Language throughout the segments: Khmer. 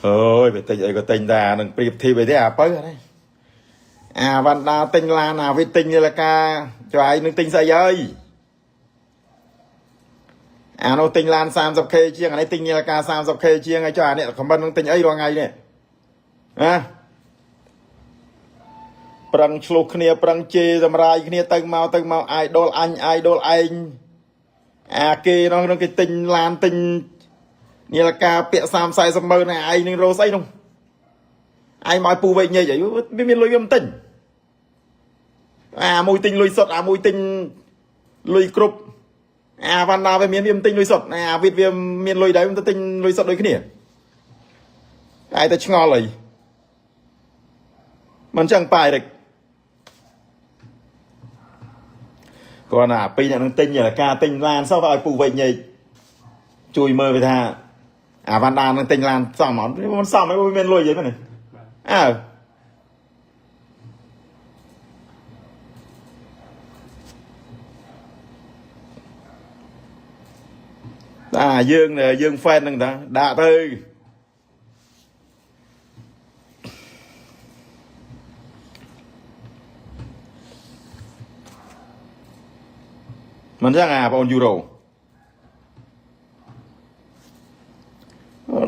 អើយវាទិញអីក៏ទិញដែរអានឹងប្រៀបធៀបអីទេអាបើនេះអាវ៉ាន់ដាទិញឡានអាវិទិញនាឡិកាចុះឯងនឹងទិញស្អីហើយអានោះទិញឡាន 30K ជាងអានេះទិញនាឡិកា 30K ជាងហើយចុះអានេះខមមិននឹងទិញអីរាល់ថ្ងៃនេះណាប្រឹងឆ្លោះគ្នាប្រឹងជេរសម្រាយគ្នាទៅមកទៅមក idol អញ idol ឯងអាគេនោះនឹងគេទិញឡានទិញនាឡិកាពាក់30 40ម៉ឺនឯងនឹងរោស្អីនោះឯងមកឲ្យពូវែកញែកអីវាមានលុយវាមិនទិញអាមួយទិញលុយសុទ្ធអាមួយទិញលុយគ្រប់អាវ៉ាន់ដាវាមានវាមិនទិញលុយសុទ្ធអាវិតវាមានលុយដែរវាមិនទៅទិញលុយសុទ្ធដូចគ្នាតែតែឆ្ងល់អីមិនចឹងប៉ាយរិកគាត់ណាអាពីរអ្នកនឹងទិញនាឡិកាទិញឡានសោះទៅឲ្យពូវែកញែកជួយមើលវាថាអាវ៉ាន់ដានឹងទិញឡានសមអត់មិនសមអីវាមានលុយអីមែនទេ បាទ អើតាយើងយើង fan ហ្នឹងតាដាក់ទៅមិនចឹងអាបងយូរ៉ូ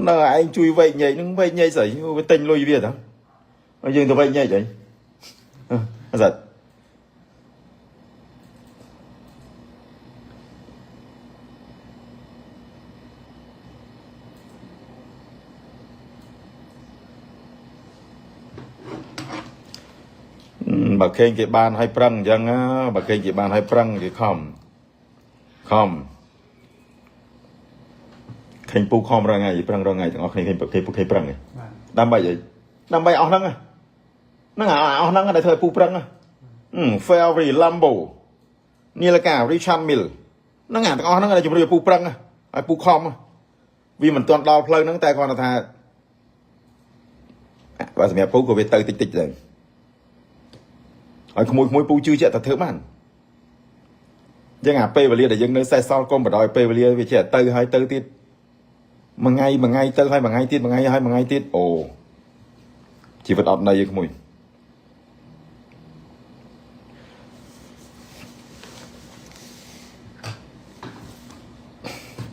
នៅឯងជួយវែកញែកហ្នឹងវែកញែកស្អីវាទិញលុយវាតាហើយយើងទៅវែកញែកអីអត់ បើឃើញគេបានឲ្យប្រឹងអញ្ចឹងណាបើឃើញគេបានឲ្យប្រឹងគេខំខំឃើញពូខំរងថ្ងៃប្រឹងរងថ្ងៃទាំងអស់គ្នាឃើញគេពូគេប្រឹងឯង បាទ ដើម្បីអីដើម្បីអស់ហ្នឹងហ្នឹងអាអស់ហ្នឹងដែលធ្វើឲ្យពូប្រឹង Ferrari Lambo នាឡិកា Richard Mille ហ្នឹងអាទាំងអស់ហ្នឹងដែលជំរឿពូប្រឹងឲ្យពូខំវាមិនទាន់ដល់ផ្លូវហ្នឹងតែគ្រាន់តែថាបើសម្រាប់ពូក៏វាទៅតិចតិចដែរ ឲ្យក្មួយក្មួយពូជឿជាក់តែធ្វើបានអញ្ចឹងអាពេលវេលាដែលយើងនៅសេះសល់កុំបដ ாய் ពេលវេលាវាជាទៅហើយទៅទៀតមួយថ្ងៃមួយថ្ងៃទៅហើយមួយថ្ងៃទៀតមួយថ្ងៃហើយមួយថ្ងៃទៀតអូជីវិតអត់ន័យទេក្មួយ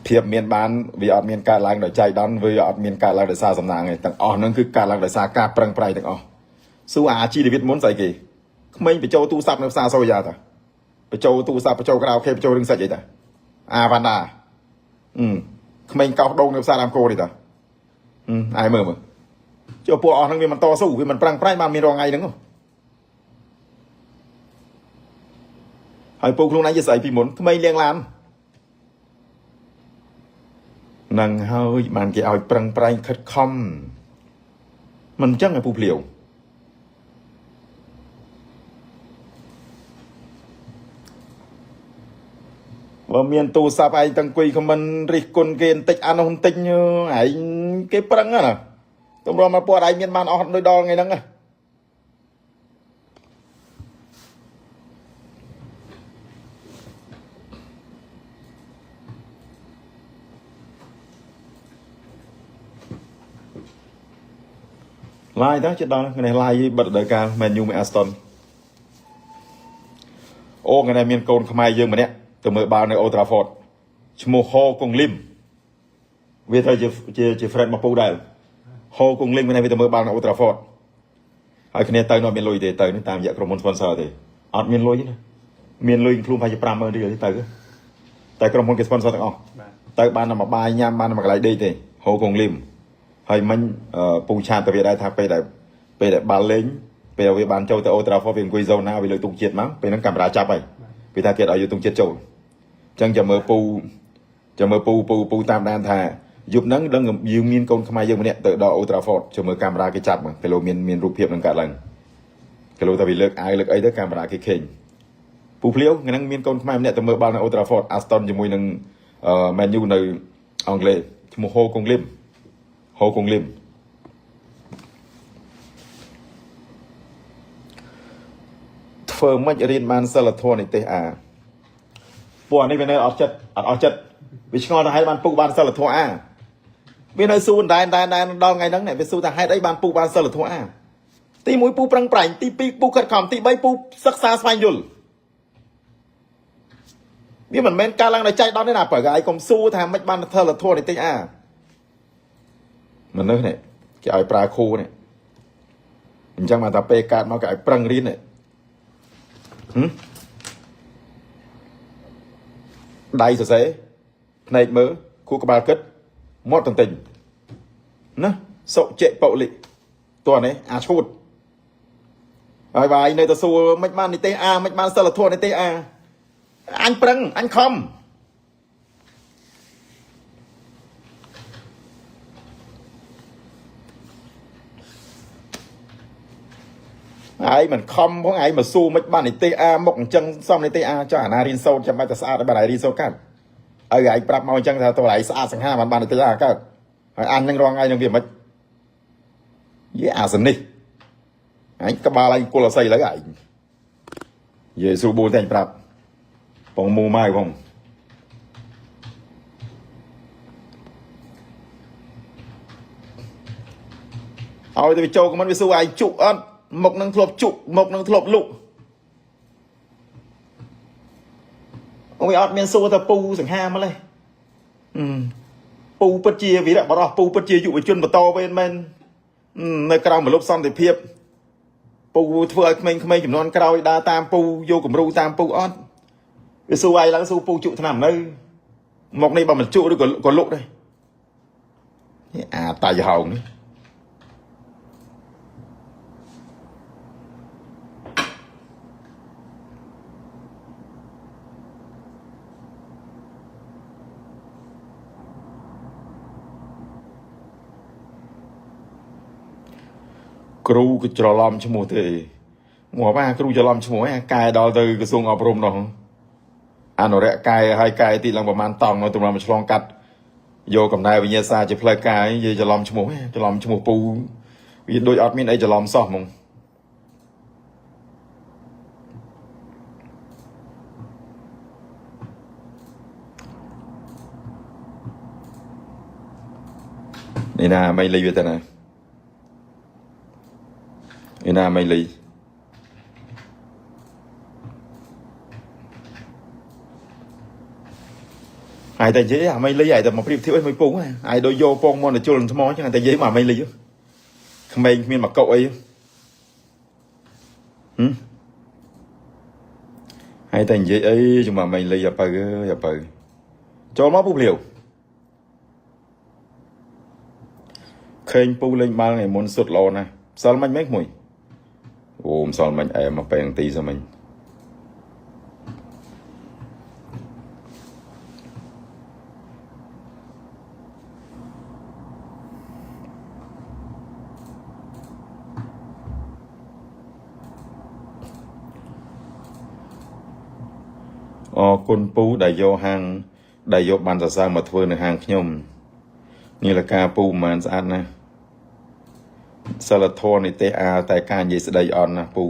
ភាពមានបានវាអត់មានកើតឡើងដោយចៃដន្យវាអត់មានកើតឡើងដោយសារសំណាងទេទាំងអស់ហ្នឹងគឺកើតឡើងដោយសារការប្រឹងប្រែងទាំងអស់សួរអាជីវិតមុនស្អីគេក្មេងបញ្ចូលទូរស័ព្ទនៅផ្សារសូយ៉ាតាបញ្ចូលទូរស័ព្ទបញ្ចូលក្រៅខេបញ្ចូលរឿងសាច់អីតាអាវ៉ាន់ដាអឺក្មេងកោសដូងនៅផ្សារដើមគោនេះតាអឺឯងមើលមើលចូលពួកអស់ហ្នឹងវាមិនតស៊ូវាមិនប្រឹងប្រែងបានមានរងថ្ងៃហ្នឹងហ៎ហើយពូខ្លួនឯងជាស្អីពីមុនក្មេងលៀងឡាននឹងហើយបានគេឲ្យប្រឹងប្រែងខិតខំមិនអញ្ចឹងឯពូភ្លាវ បើមានទូរស័ព្ទឯងទាំងអង្គុយខមមិនរិះគន់គេបន្តិចអានោះបន្តិចឯងគេប្រឹងណាទម្រាំមកពួកឯងមានបានអស់ដូចដល់ថ្ងៃហ្នឹងណាឡាយទៅចិត្តដល់ថ្ងៃនេះឡាយបិទរដូវកាល Man U មួយ Aston អូថ្ងៃនេះមានកូនខ្មែរយើងម្នាក់ទៅមើលបាល់នៅ Old Trafford ឈ្មោះហូកុងលឹមវាត្រូវជាជាជា friend មកពូដែរហូកុងលឹមថ្ងៃនេះវាទៅមើលបាល់នៅ Old Trafford ហើយគ្នាទៅនោះអត់មានលុយទេទៅនេះតាមរយៈក្រុមហ៊ុន sponsor ទេអត់មានលុយទេណាមានលុយខ្លួនប្រហែលជា50000រៀលទេទៅតែក្រុមហ៊ុនគេ sponsor ទាំងអស់ បាទ ទៅបានតែមួយបាយញ៉ាំបានតែមួយកន្លែងដេកទេហូកុងលឹមហើយមិញអឺពូឆាតទៅវាដែរថាពេលដែលបាល់លេងពេលដែលវាបានចូលទៅ Old Trafford វាអង្គុយ zone ណាវាលើកទង់ជាតិមកពេលហ្នឹងកាមេរ៉ាចាប់ហើយវាថាគេឲ្យយកទង់ជាតិចូលអញ្ចឹងចាំមើលពូចាំមើលពូពូពូតាមដានថាយប់ហ្នឹងដឹងយើងមានកូនខ្មែរយើងម្នាក់ទៅដល់ Old Trafford ចាំមើលកាមេរ៉ាគេចាប់មកគេលោកមានមានរូបភាពហ្នឹងកាត់ឡើងគេលោកថាវាលើកអាវលើកអីទៅកាមេរ៉ាគេឃើញពូភ្លាវថ្ងៃហ្នឹងមានកូនខ្មែរម្នាក់ទៅមើលបាល់នៅ Old Trafford Aston ជាមួយនឹងអឺ Man U នៅអង់គ្លេសឈ្មោះហូកុងលឹមហូកុងលឹមធ្វើម៉េចរៀនបានសិលធម៌និទេសអាពួកអានេះវានៅអត់ចិត្តអត់អស់ចិត្តវាឆ្ងល់ទៅហេតុបានពុកបានសិលធម៌អា វានៅសួរដែរដែរដែរដល់ថ្ងៃហ្នឹងវាសួរថាហេតុអីបានពូបានសិលធម៌អាទី1ពូប្រឹងប្រែងទី2ពូខិតខំទី3ពូសិក្សាស្វែងយល់វាមិនមែនកើតឡើងដោយចៃដន្យទេណាបើឯងកុំសួរថាមិនបានសិលធម៌នេះតិចអាមនុស្សនេះគេឲ្យប្រើខូនេះអញ្ចឹងមកតែពេលកើតមកគេឲ្យប្រឹងរៀននេះហឹមដៃសរសេរភ្នែកមើលខួរក្បាលគិតមាត់ទន្ទិញណាសុចិពលិតោះនេះអាឈួតហើយបាយនៅតែសួរមិនបាននិទេសអាមិនបានសិលធម៌និទេសអាអញប្រឹងអញខំឯងមិនខំផងឯងមកសួរមិនបាននិទេសអាមុខអញ្ចឹងសំនិទេសអាចុះអាណារៀនសូត្រចាំបាច់តែស្អាតឲ្យបានឯងរៀនសូត្រកើតឲ្យឯងប្រាប់មកអញ្ចឹងថាតើឯងស្អាតសង្ហាបានបាននិទេសអាកើតហើយអញនឹងរងថ្ងៃនឹងវាមិនយេអាសនេះឯងក្បាលឯងគុលអស័យឥឡូវឯងយេស៊ូបូនតែប្រាប់បងមូម៉ៅបងឲ្យទៅចូលខមមិនវាសួរឯងជក់អត់មុខនឹងធ្លាប់ជក់មុខនឹងធ្លាប់លុកអូយអត់មានសួរថាពូសង្ហាមកលេះពូពិតជាវីរៈបរោះពូពិតជាយុវជនបន្តវេនមែននៅក្រៅមលុបសន្តិភាពពូធ្វើឲ្យក្មេងៗចំនួនក្រោយដើរតាមពូយកគំរូតាមពូអត់វាសួរឯងឡើងសួរពូជក់ឆ្នាំនៅមកនេះបើមិនជក់ឬក៏លុកដែរនេះអាតៃហោងនេះគ្រូក៏ច្រឡំឈ្មោះទេងាប់អាគ្រូច្រឡំឈ្មោះអាកែដល់ទៅក្រសួងអប់រំនោះអនុរិយកែហើយកែទីឡើងប្រហែលតង់នៅទំនំឆ្លងកាត់យកកំណែវិញ្ញាសាជាផ្លូវការនិយាយច្រឡំឈ្មោះច្រឡំឈ្មោះពូវាដូចអត់មានអីច្រឡំសោះហ្មងនេះណាមិនលីវាទៅណានេះណាមិនលីហើយតែនិយាយអាមិនលីហើយតែមកប្រៀបធៀបអីមួយពងហើយដូចយកពងមកទៅជុលថ្មអញ្ចឹងតែនិយាយមកអាមិនលីក្មេងគ្មានមកកុកអីហឹមហើយតែនិយាយអីជាមួយអាមិនលីអាពៅអើយអាពៅចូលមកពូភ្លាវឃើញពូលេងបាល់ថ្ងៃមុនសុតល្អណាស់ម្សិលមិញមែនក្មួយអូម្សិលមិញអែមកពេលទីសមិញអរគុណពូដែលយកហាងដែលយកបានសរសើរមកធ្វើនៅហាងខ្ញុំនាឡិកាពូប្រហែលស្អាតណាស់សិលធម៌និទេសអាតែការនិយាយស្ដីអន់ណាស់ពូ